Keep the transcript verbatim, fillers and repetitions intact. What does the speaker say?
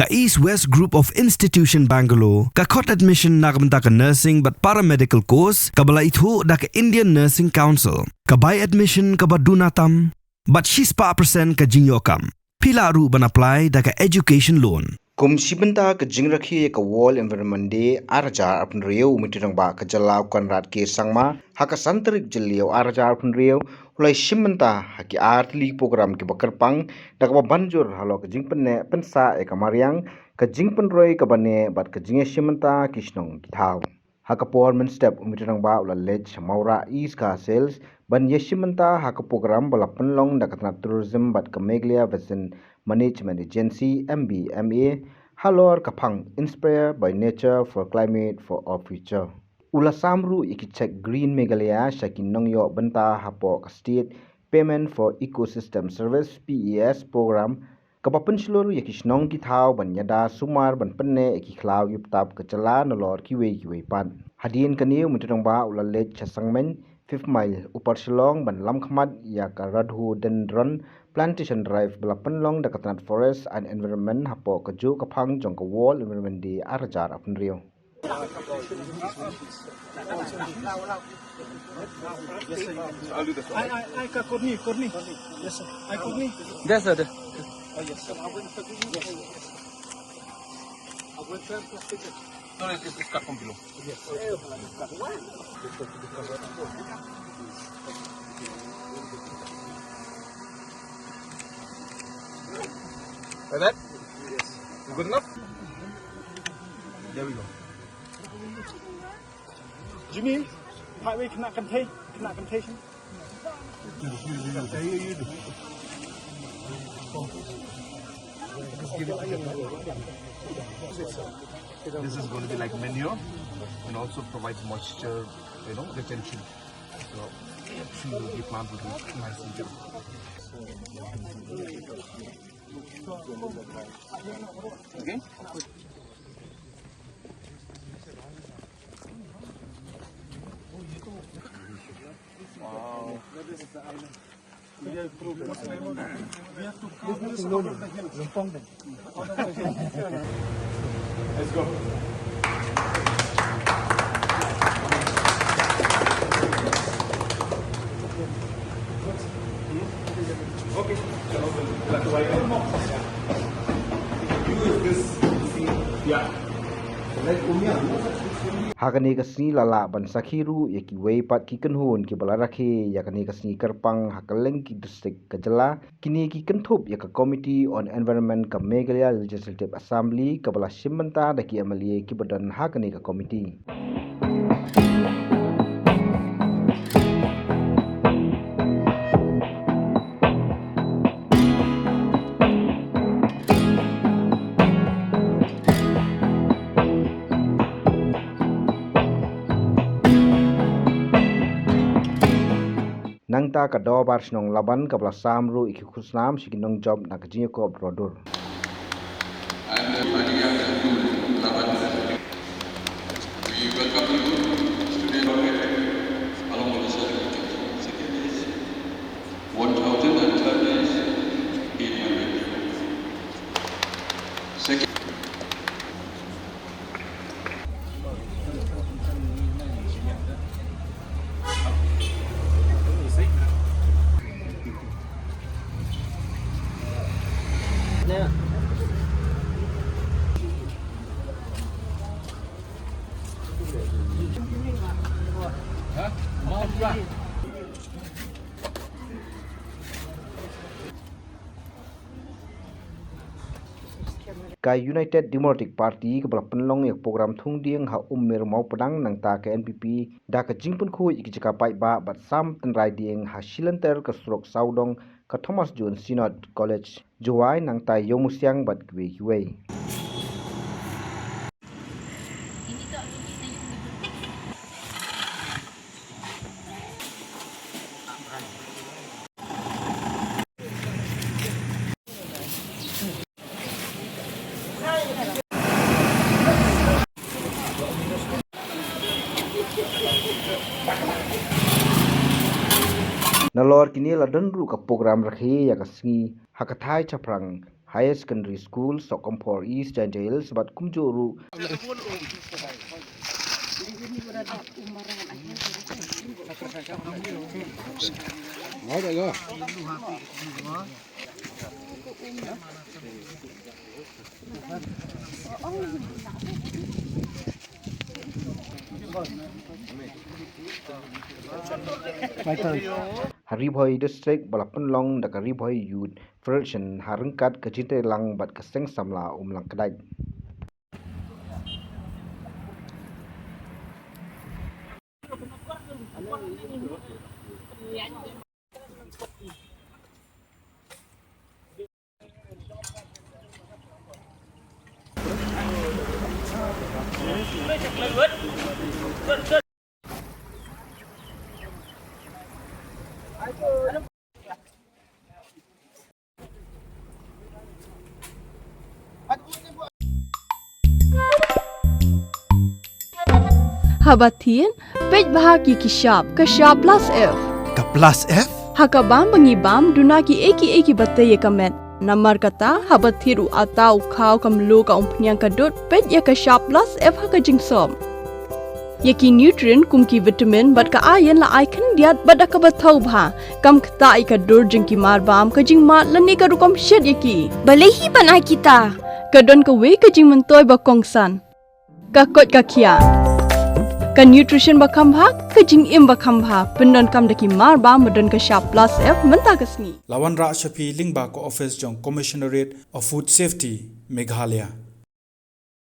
Ka East West Group of Institution Bangalore ka khot admission na ka bynta ka nursing bad paramedical course kaba la ithuh da ka Indian Nursing Council. Ka bai admission kaba duna tam bad shispah percent ka jingïoh kam. Phi lah ruh ban apply da ka education loan. Kum shi bynta ka jingrakhe ïa ka World Environment Day ar hajar arphew hynriew, u Myntri Rangbah ka jylla u Conrad K Sangma ha ka san tarik Jylliew ar hajar arphew hynriew u la ïashim bynta ha ki ar tylli ki program kiba kyrpang da kaba ban jur halor ka jingpynneh pynsah ïa ka mariang, ka jingpynroi kaba neh bad ka jingïashim bynta ki shnong ki thaw. Ha ka por mynstep u Myntri Rangbah u la leit sha Mawrah East Khasi Hills ban ïashim bynta ha ka program ba la pynlong da ka tnat Tourism bad ka Meghalaya Basin Management Agency, M B M A, halor ka phang Inspire by Nature for Climate for Our Future. U la sam ruh ïa ki cheque Green Meghalaya sha ki nongïoh bynta hapoh ka State Payment for Ecosystem Service, P E S, program, kaba pynshlur ïa ki shnong ki thaw ban ïada sumar ban pynneh ïa ki khlaw ki btap ka jylla nalor kiwei kiwei pat. Hadien kane u Myntri Rangbah u la leit sha Sangmeiñ, Fifth Mile, Upper Shillong ban lam khmat ïa ka Rhododendron Plantation Drive ba la pynlong da ka tnat Forest and Environment hapoh kajuh ka phang jong ka World Environment Day ar hajar arphew hynriew. I'll do this one. I, I, I, Courtney, Courtney. Yes, sir. I, Courtney. Yes, sir. There. Oh, yes, sir. Yes. No, it's, it's cut from below. Yes. Like that? Yes. You good enough? There we go. Jimmy, highway cannot contain, cannot contain. This is going to be like manure and also provides moisture, you know, retention. So, the plant will be nice and good. Okay? Wow. We have to, we have to come this over the hill. Let's go. Okay. Use this. Yeah. Ha kane ka sngi la lah ban sakhi ruh ïa kiwei pat ki kynhun kiba la rakhe ïa kane ka sngi kyrpang ha kylleng ki district ka jylla. Kine ki kynthup ïa ka Committee on Environment ka Meghalaya Legislative Assembly kaba la shim bynta da ki M L A kiba don ha kane ka committee. Nangta ka Dorbar Shnong Laban kaba la sam ruh ïa ki khusnam sha ki nongjop na ka jingïakob dro dur. And, uh, we welcome you, student along with the second, one thousand and thirty, eight hundred. Second. Ka United Democratic Party kaba la pynlong ïa ka program thung dieng ha Ummir Mawpdang, nangta ka N P P da ka jingpynkhuid ïa ki jaka paidbah bad sam tynrai dieng ha shilynter ka surok sawdong ka Thomas Jones Synod College, Jowai, nangta Ïewmusiang bad kiwei kiwei. Nalor kine la don ruh ka program rakhe ïa ka sngi ha ka thaiñ shaphrang Higher Secondary School, Sohkymphor East, Jaintia Hills bad kumjuh ruh ha Ri Bhoi District ba la pynlong da ka Ri Bhoi Youth Federation ha ryngkat ka jingtreilang bad ka Seng Samla Umlangkdait. Haba thied, peit bha ïa ki shap, ka shap plus F. Ka plus F? Ha ka bam ba ngi bam, duna kiei kiei kiba tei ïa ka met. Namar kata, haba thied u atta, u khaw, ka mluh, ka umphniang, ka dud, peit ïa ka shap plus F ha ka jingsop. Ïa ki nutrient kum ki vitamin bad ka iron la ai khyndiat bad da kaba thaw bha. Kam ktah ïa ka dur jong ki marbam, ka jingmad lane ka rukom shet ïa ki. Balei hi ban ai kita? Ka don kawei ka jingmyntoi ba kongsan. Ka koit ka khiah. Ka nutrition ba kham bha, ka jingim ba kham bha. Pyndonkam da ki marbam ba don ka shap plus F mynta ka sngi. La wanrah sha phi lyngba ka office jong Commissionerate of Food Safety, Meghalaya.